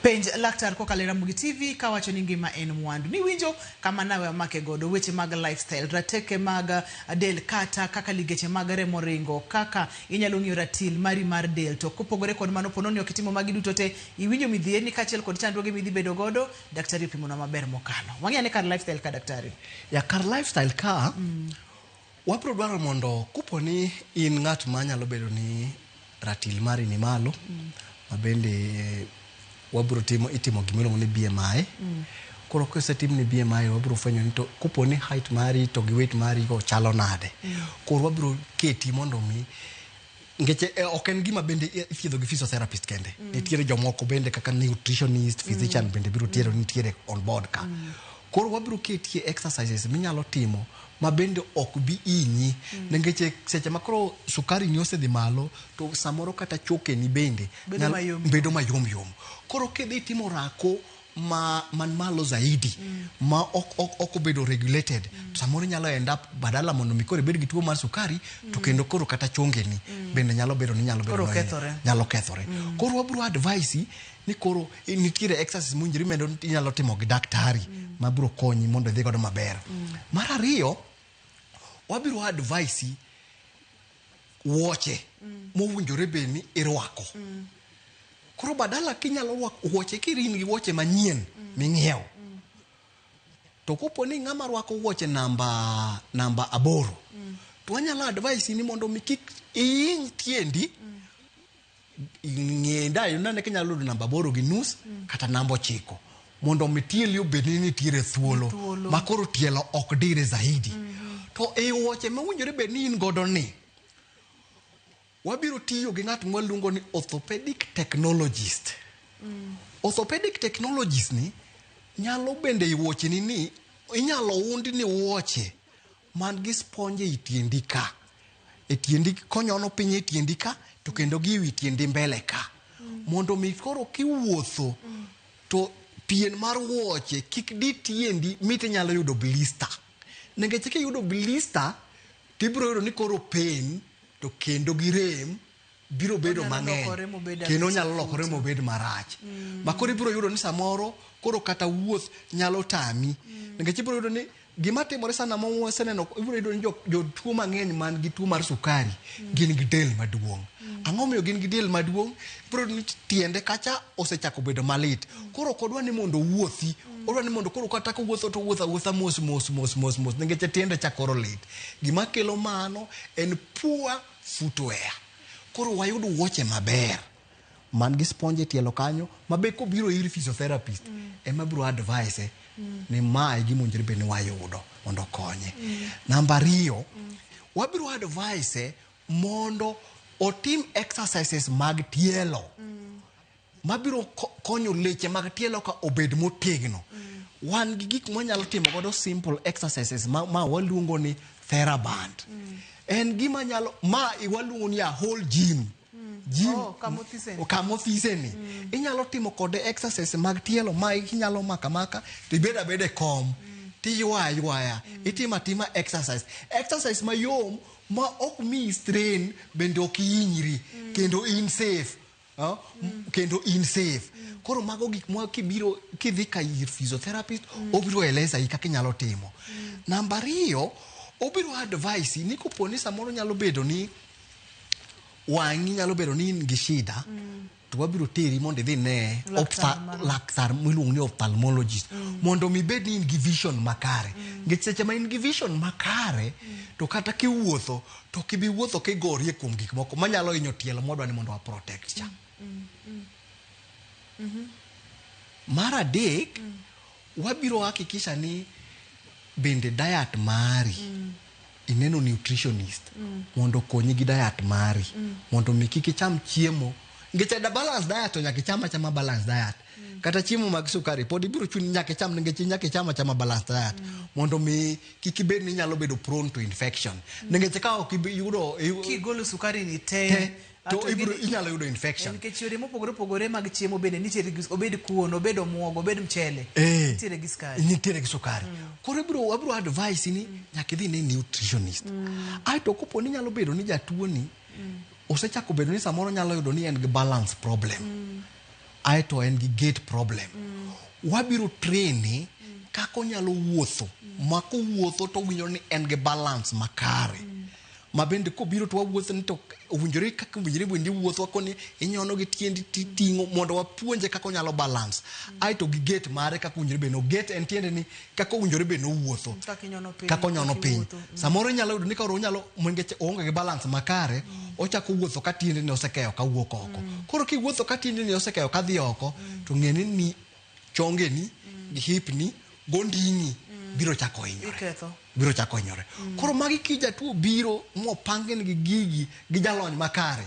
Penj laktar kokalo e Ramogi TV kawacho ni ngima en mwandu. Niwinjo kama nawe amake godo weche mag lifestyle, rateke mag del kata kaka ligeche mag remo ringo, kaka inyalo ng'iyo ratil mari mar del. To kopogore kod mano, po nono ok itimo magi duto te, iwinjo midhierni kaachiel kod chandruoge midhi bedo godo, daktari opimonwa maber mokalo. Wang'e ane kar lifestyle ka daktari. Ya kar lifestyle ka, wabro dwaro mondo kopo ni in ng'at manyalo bedo ni ratil mari ni malo, ma bende wabro timo itimo gimiluongo ni BMI. Koro kosetim ni BMI wabro fwenyo ni to kopo ni height mari to gi weight mari go chalo nade. Koro wabro keti mondo mi ngeche ok en gima bende ithiedho gi physiotherapist kende. Nitiere jomoko bende kaka nutritionist, physician bende biro tiere nitiere on board ka. Koro wabiro ketie exercises minyalo timo ma bende ok bi inyi nikech seche ma koro sukari ni osedhi malo to samoro kata chokeni bende Bedo mayom yom. bedo mayom yom. Koro kidhi timo orako ma man malo zaidi ma ok obedo regulated, samoro inyalo end up badala mondo mi koro ibed gi tuo mar sukari to kendo koro kata chongeni bende nyalo bedo ni nyalo bedo Koro ni kethore. nyalo kethore. Koro wabiro advise ni koro nitiere exercise mowinjore medo inyalo timo gi daktari mabiro konyi mondo idhi godo maber. Mar ariyo, wabiro advise wuoche mowinjore bed ni irwako. Koro badala kinyalo rwako wuoche kirin gi wuoche manyien ming'iewo, to kopo ni ng'ama rwako wuoche namba 8, to wanyalo advise ni mondo mi kik ihiny tiendi, ng'enda nane kinyalo yudo namba 8.5 kata namba 9, mondo mi tieli obed ni nitiere thuolo Thuolo. ma koro tielo ok dire zaidi. To e wuoche mowinjore bed ni in godo ni, wabiro tiyo gi ng'at mwaluongo ni orthopedic technologist. Orthopedic technologist ni nyalo bende i wuocheni ni inyalo und ni wuoche man gi sponge e tiendi ka, e tiendi konyono piny e tiendi ka to kendo gi ewi tiendi mbele ka, mondo mi koro kiwuotho to pien mar wuoche kik di tiendi mit inyalo yudo blister. Nikech kiyudo blister tibiro yudo ni koro pain to kendo gi rem biro bedo Onyalo mang'eny lokore mobed kendo abich onyalo lokore mobed marach. Ma koro ibiro yudo ni samoro koro kata wuoth nyalo tami. Nikech ibiro yudo ni gima timore sana ma waseneno, ibiro yudo ni jotuo mang'eny man gi tuo mar sukari gin gi del maduong'. Ang'o miyo gin gi del maduong'? Ibiro yudo ni tiende kacha osechako bedo malit. Koro ok odwa ni mondo owuothi, odwa ni mondo koro kata kowuotho to owuotho awuotha mos mos mos mos mos nikech tiende cha koro lit. Gima kelo mano en poor footwear. Koro wayud wuoche maber man gi sponge e tielo kanyo ma be kobiro ir physiotherapist ema biro advise ni mae gima owinjore bed ni wayudo mondo okonye. Namba 2, wabiro advise mondo otim exercises mag tielo mabiro konyo leche mag tielo ka obed motegno. Wan gi gik mwanyalo timo godo simple exercises ma waluongo ni TheraBand. En gima nyalo ma waluongo ni a whole gym. Gym Oh, kamothise. kamothise ni. Inyalo timo kode exercise mag tielo ma inyalo maka maka to ibed abeda e kom tiywaya ywaya, itimo atima exercise. Exercise mayom ma ok miyi strain bende ok ihinyri kendo in safe. Kendo in safe. Koro mago gik ma kibiro kidhi ka ir physiotherapist obiro eleza i kaka inyalo timo. Namba 2, obiro advise ni kopo ni samoro nyalo bedo ni wang'i nyalo bedo ni in gi shida, to wabiro teri mondo idhi ne laktar miluongo ni ophthalmologist mondo mi bed ni in gi vision makare. Nikech seche ma in gi vision makare to kata kiwuotho to ok ibi wuotho kigorie kuom gik moko manyalo hinyo tielo mwadwa ni mondo wa protect cha. Mar 3, wabiro hakikisha ni bende diet mari ineno nutritionist mondo okonyi gi diet mari mondo mi kik icham chiemo. Nikech da balance diet to nyaka icham achama balance diet. Kata chiemo mag sukari pod ibiro chuni nyaka icham nikech nyaka icham achama balance diet mondo mi kik ibed ni inyalo bedo prone to infection. Nikech ka ok iyudo kigolo sukari ni te to ibiro inyalo yudo infection. Nikech yore mopogore opogore mag chiemo bende nitiere gi, obed kuon, obed omuogo, obed mchele, nitiere gi sukari. Nitiere gi sukari. Koro wabiro advise ni nyaka idhi ne nutritionist. Aeto kopo ni nyalo bedo ni jatuo ni osechako bedo ni samoro nyalo yudo ni en gi balance problem. Aeto en gi gait problem. Wabiro train kaka onyalo wuotho. Ma kowuotho to owinjo ni en gi balance makare. Ma bende kobiro to wawuotho ni to owinjore kaka owinjore bende iwuotho wakoni inyono gi tiendi titing'o mondo wapuonje kaka onyalo balance. Aeto gi gait mare kaka owinjore bende gait en tiende ni kaka owinjore bende owuotho. Kaka inyono piny. Kaka onyono piny. Iwuotho. Samoro inyalo yudo ni koro onyalo nikech oonge gi balance makare, ochako wuotho ka tiendene osekeyo kawuok oko. Koro kiwuotho ka tiendeni osekeyo kadhi oko, to ng'e ni chongeni gi hipni gonding'i biro chako hinyore. Iketho. Biro chako hinyore. Koro magi ki jatuo biro mopangne gi gigi gi jalony makare,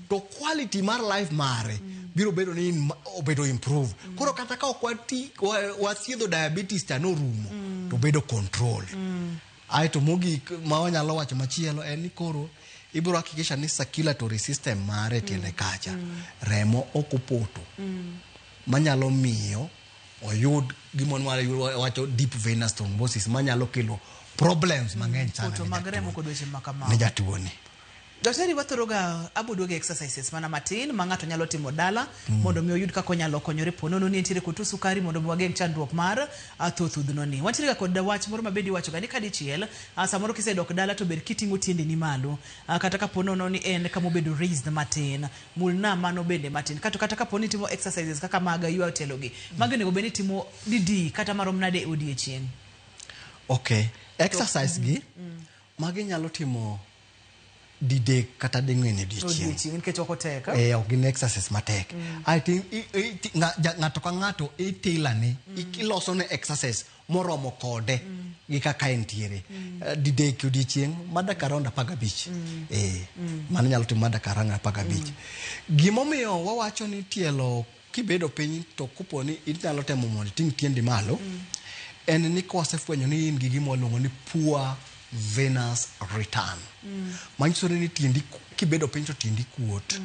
to quality mar life mare biro bedo ni in obedo improve. Koro kata ka ok wati wathiedho diabetes cha norumo, to bedo control. Aeto mogik ma wanyalo wacho machielo en ni koro ibiro hakikisha ni circulatory system mare e tiende kacha remo ok opoto manyalo miyo oyud gima wacho deep venous thrombosis manyalo kelo problems mang'eny sana poto ne mag remo jatuo kod weche ma ne kamago. jatuo ni. Daktari, wathoro ga aboduogo exercises mana matin ma ng'ato nyalo timo dala mondo mi oyud kaka onyalo konyore po nono ni entiere kod tuo sukari, mondo mi wageng' chandruok mar tho thudhno ni. Wantiere ga kod wach moro ma bende iwacho ga ni kadichiel samoro kisedok dala to ber kiting'o tiendeni malo, kata kapo nono ni en kama obedo raised matin, mulna mano bende matin, kata kapo ni itimo exercises kaka mag ywayo tielo gi, magi onego bed ni itimo didi kata marom nade e odiechieng'? Okay, exercise gi magi nyalo timo didek kata ding'wen e odiechieng'. Odiechieng', nikech ok otek. Eh, ok gin exercise matek. I think ng'ato ka ng'ato itailor-ne, iloso ne exercise moromo kode gi kaka entiere. Didek e odiechieng' ma dakika around 15. Eh, mano nyalo timo ma dakika around 15. Gimomiyo wawacho ni tielo kibedo piny to kopo ni inyalo temo mondo iting' tiendi malo, en ni kwasefwenyo ni in gi gima waluongo ni poor venous return. Manyiso ni tiendi kibedo piny to tiendi kuot.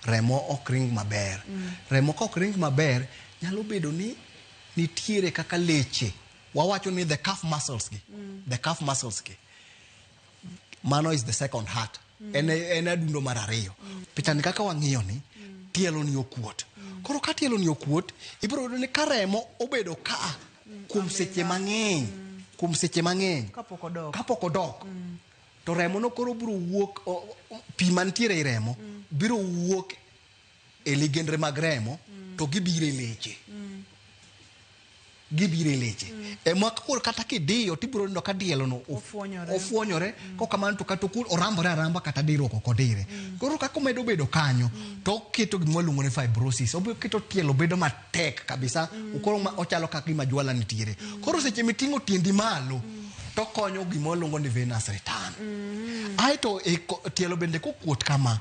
Remo ok ring maber. Remo ka ok ring maber, nyalo bedo ni nitiere kaka leche. Wawacho ni the calf muscles gi. The calf muscles gi. Mano is the second heart. En adundo mar ariyo. Pichani kaka wang'iyo ni, tielo ni okuot. Koro ka tielo ni okuot, ibiro yudo ni ka remo obedo ka kuom seche mang'eny, kuom seche mang'eny kapok odok, kapok odok, to remo no koro biro wuok, pi mantiere ei remo biro wuok e ligendre mag remo to gibiro e leche. Gibiro e leche. Ema koro kata kidiyo tibiro neno ka dielo no ofuonyore. Ofuonyore. Kokamano to kata orambore aramba kata diruok ok odire. Koro kaka omedo bedo kanyo to oketo gima waluongo ni fibrosis. Obiro keto tielo bedo matek kabisa. Koro ma ochalo kaka gima jwala nitiere. Koro seche miting'o tiendi malo to konyo gima waluongo ni venous return. Aeto e tielo bende kokuot kama,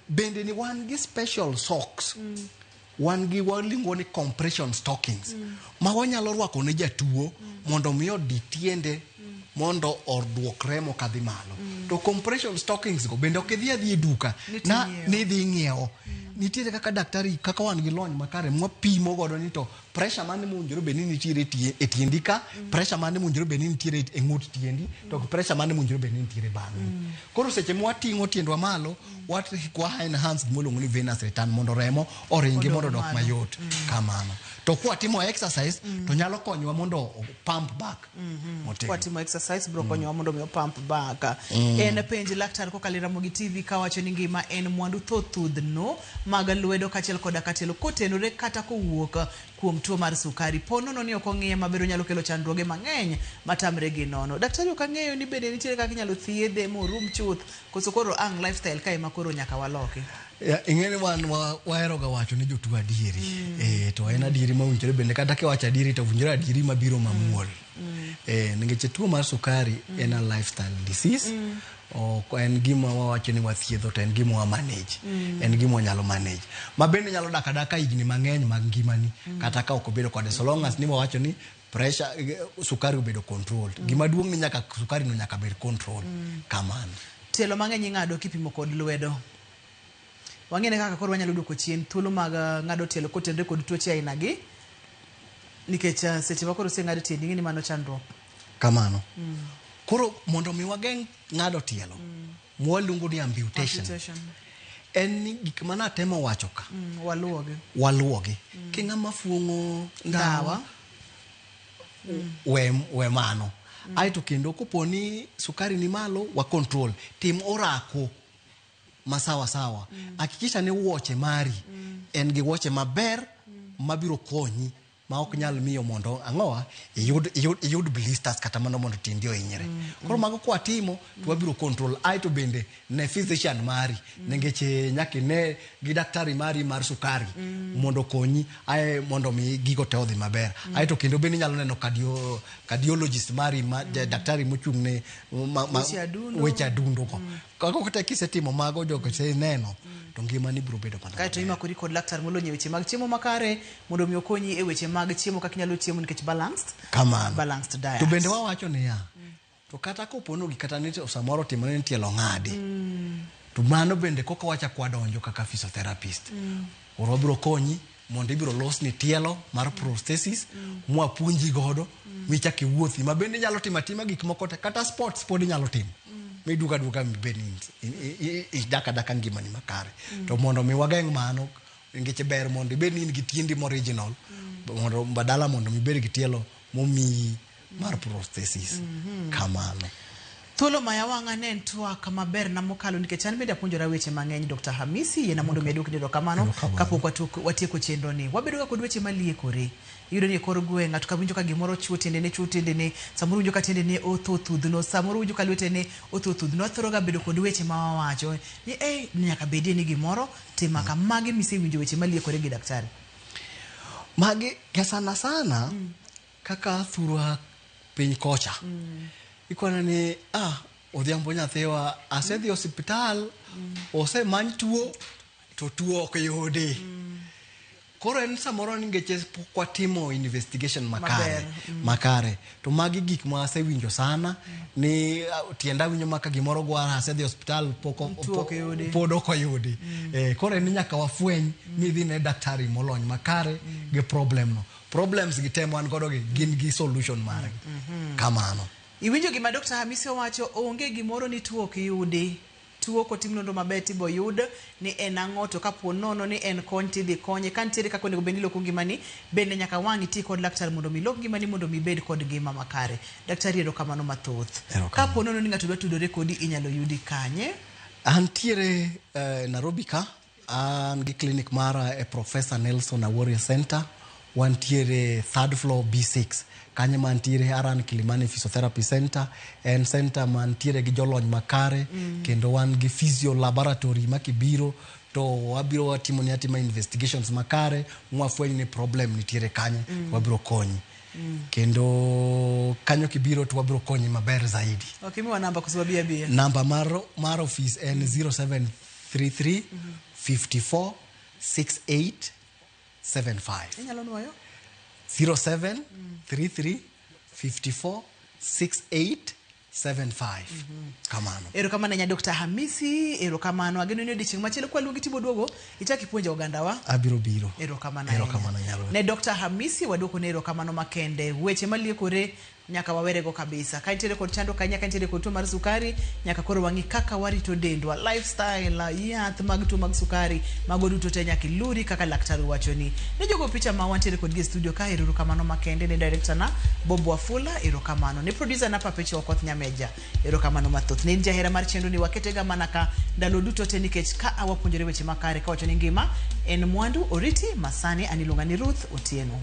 bende ni wan gi special socks. Wan gi waluongo ni compression stockings ma wanyalo rwako ne jatuo mondo mi odi tiende mondo oduok remo kadhi malo. To compression stockings go bende ok idhi adhi e duka na Ni ni idhi ing'iewo. Nitiere kaka daktari kaka wan gi lony makare mwapimo godo ni to pressure mane mowinjore bed ni nitiere e tiendi ka, pressure mane mowinjore bed ni nitiere e ng'ut tiendi, to pressure mane mowinjore bed ni nitiere bang'e. Koro seche mwating'o tiendwa malo, wa enhance gima iluongo ni venous return mondo remo oringi odog mondo odok malo. Mayot kamano. To kwatimo exercise to nyalo konyowa mondo o pump back motegno. Kwatimo exercise biro konyowa mondo mi opump back. En penj laktar kokalo e Ramogi TV kawacho ni ngima en mwandu thoth thudhno mag lwedo kaachiel koda katielo kotenore kata kowuok kuom tuo mar sukari. Po nono ni ok ong'iye maber onyalo kelo chandruoge mang'eny matamre gi nono. Daktari, ok ang'eyo ni bende nitiere kaka inyalo thiedhe morum chuth koso koro ang' lifestyle kae ma koro nyaka waloki. Ya, ing'e ni wan wahero ga wacho ne jotuo adieri. Eh, to en adieri mowinjore bende kata kiwacho adieri to owinjore adieri mabiro mamuol. Eh, nikech tuo mar sukari en a lifestyle disease. Ok en gima wawacho ni wathiedho to en gima wa manage. En gima wanyalo manage. Ma bende nyalo dak adaka higni mang'eny mag ngimani kata ka ok obedo kode so long as ni wawacho ni pressure sukari obedo controlled. Gima duong' ni nyaka sukari no nyaka bed controlled. Kamano. Tielo mang'eny ing'ado kipimo kod lwedo. Wang'ene kaka koro wanyalo duoko chien thuolo mag ng'ado tielo kotenore kod tuoche aina gi nikech seche ma koro oseng'ad tiendi ing'e ni mano chandruok. Kamano. Koro mondo mi wageng' ng'ado tielo, mwaluongo ni amputation, Amputation. en ni gik mana atemo wacho ka, Waluwogi. waluwogi. Ki ng'ama fuong'o ndawa, we mano. Aeto kendo kopo ni sukari ni malo, wa control. Tim orako masawa sawa. Hakikisha ni wuoche mari en gi wuoche maber mabiro konyi ma ok nyal miyo mondo ang'owa iyud blisters kata mana mondo tiendi ohinyre. Koro mago kwatimo to wabiro control. Aeto bende ne physician mari nikech nyaka ine gi daktari mari mar sukari mondo okonyi ae mondo mi gigo te odhi maber. Aeto kendo bende inyalo neno cardiologist mari ma daktari mochung' ne Weche adundo. Weche adundo go. Kago kata kisetimo mago jogo neno to ngimani biro bedo mana Kaeto imakori kod laktar molony e weche mag chiemo makare mondo mi okonyi e weche mag chiemo kaka inyalo chiemo nikech balanced kamano. balanced diet. To bende wawacho niya, to kata kopo ni kata ni samoro otimore ni tielo ong'adi, to mano bende koka wachak wadonjo kaka physiotherapist. Koro wabiro konyi mondo ibiro losni tielo mar prosthesis mwapuonji godo michak iwuothi ma bende inyalo timo atima gik moko te kata sports pod inyalo timo miduogo aduoga mibed ni idak adaka ngimani makare. To mondo mi wageng' mano nikech ber mondo ibed ni in gi tiendi original mondo badala mondo mibed gi tielo momiyi mar prosthesis kamano. Thuolo maya wang'a ne en twak maber na mokalo nikech an bende apuonjora weche mang'eny Dr. Hamisi yiena mondo mi aduokni erokamano kapok watieko chenro ni. Wabedo ga kod weche maliekore. Iyudo ni e kor gweng' ng'ato ka winjo ka gimoro chuo tiendene chuo tiendene, samoro winjo ka tiendene otho thudhno, samoro winjo ka lwetene otho thudhno. Wathoro ga bedo kod weche ma wawacho ni eh nyaka bedie ni gimoro tima ka mage misewinjo weche maliekore gi daktari. Magi ka sana sana kaka thurwa piny kocha ikwana ni odhiambo nyathiwa asedhi osiptal osemany tuo to tuo ok yudi. Koro en samoro nikech pok watimo investigation makare makare to magi gik ma asewinjo sana ni tienda winjo maka gimoro gwara asedhi osiptal pod ok oyudi. Koro en nyaka wafweny midhi ne daktari molony makare gi problem no. Problems gi te wan godo gi gin gi solution margi. Kamano. Iwinjo gima Dr. Hamisi owacho onge gimoro ni tuo ok yudi. Tuo kotim nonro maber tibo yud ni en ang'o to kapo nono ni en kony tidhi konye ka nitiere kaka onego bed ni iloko ngimani bende nyaka wang' iti kod laktar mondo mi ilok ngimani mondo mi ibed kod ngima makare. Daktari erokamano mathoth. Kapo nono ni ng'ato dwa tudore kodi inyalo yudi kanye? Antiere Nairobi ka an gi clinic mara e Professor Nelson Awori Center wantiere third floor B6 kanye mantiere aran Kilimani Physiotherapy Center en center mantiere gi jolony makare kendo wan gi physio laboratory makibiro to wabiro watimo ni atima investigations makare mwafweny ni problem nitiere kanye wabiro konyi kendo kanyo kibiro to wabiro konyi maber zaidi. Okay, miwa namba kusababia bia. Namba mar office en 0733 54 68 75. Inyalo nuoyo? 0733 54 68 75. Kamano. Erokamano nya Dr. Hamisi, erokamano. Ageno ni odiechieng' machielo kwa luongi tibo duogo, ichak ipuonjo ogandawa. Abiro biro. Erokamano. Erokamano nyalo. Ne Dr. Hamisi waduoko ne erokamano makende. Weche maliekore nyaka wawerego kabisa. Ka nitiere kod chandruok ahinya, ka nitiere kod tuo mar sukari, nyaka koro wang'i kaka warito dendwa, lifestyle, yath mag tuo mag sukari, mago duto te nyaka iluri kaka laktar wachoni. Ne jogo picha ma wantiere kodgi e studio ka, erokamano makende ne director na Bob Wafula, erokamano. Ne producer na Papecho Okoth Nyameja, erokamano mathoth. Ne in jahera mar chenro ni waketega mana ka ndalo duto te nikech ka awapuonjore weche makare kawacho ni ngima en mwandu. Oriti masani an iluonga ni Ruth Otieno.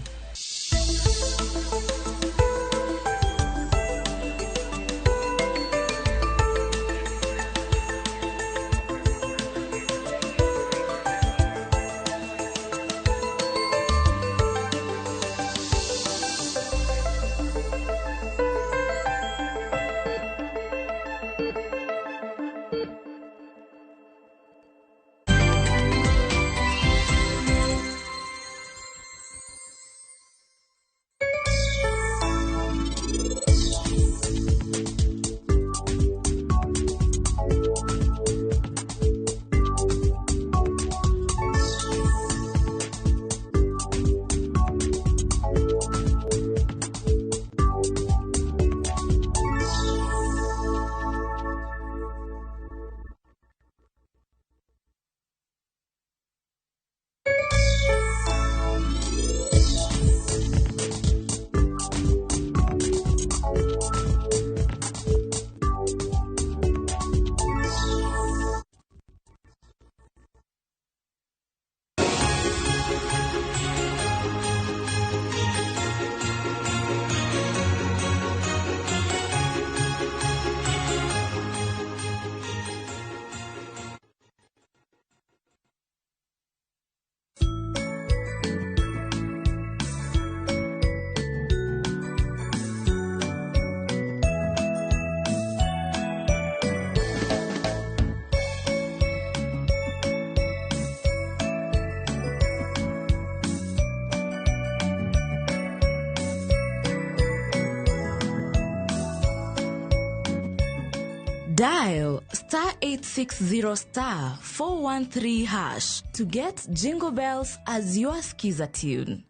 Dial star 860 star 413 hash to get Jingle Bells as your skiza tune.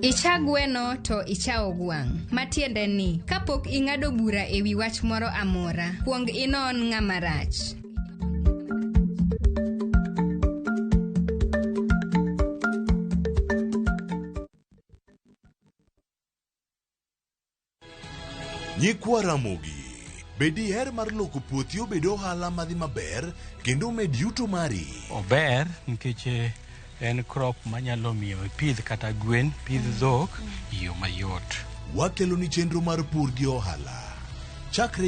Icha gweno to ichawo gwang'. Matiende ni, kapok ing'ado bura e wi wach moro amora, kuong inon ng'ama rach. Nyikwa Ramogi, be diher mar loko puothi obed ohala madhi maber kendo omed yuto mari? Ober nikech eh, en crop manyalo miyo ipidh kata gwen, pidh dhok e yo mayot. Wakeloni chenro mar pur gi ohala. Chakre